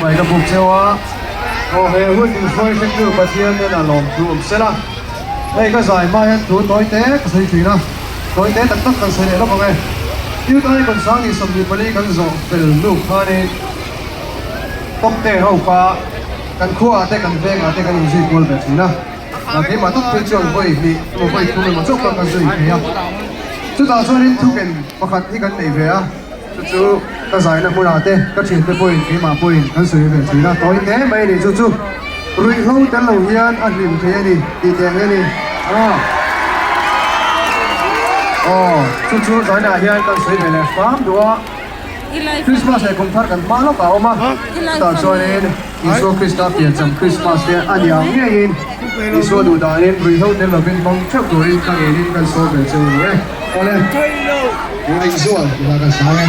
chibai ka buk cheu a, aw he hun min hruai hretu Pathian nen a lawmthu awm sela. Hei ka zai hma hian thu tawi te ka sawi thin a, tawi te tak tak kan sawi leh lawk ang e. Youth Icon 2024 kan zawh fel hnu khanin Tawkte ho kha kan khuaah te kan vengah te kan inzui kual ve thin a, keimah tak phei chuan vawi hnih emaw vawi thum emaw chauh kha ka zui thei a. Chutah chuanin thuken pakhat hi kan nei ve a. Chu chu ka zaina hmunah te ka thiante pawhin keimah pawhin kan sawi ve thin a, tawi hle mai a ni. Chu chu ruihhlo tel lo hian a hlim thei a ni tih teh ang e ni. Aw, chu chu zainaah hian kan sawi ve leh hram duh a, Christmas leh kum thar kan hma lawk a awm a, chutah chuanin Isua Krista piancham Christmas te a ni ang ngeiin Isua duh danin ruihhlo tel lovin hmang theuh turin ka ngenin kan sawi ve cheu lo e. Awle. Ngaihzual tih kha ka sawi e.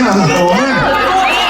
zel ang awm e.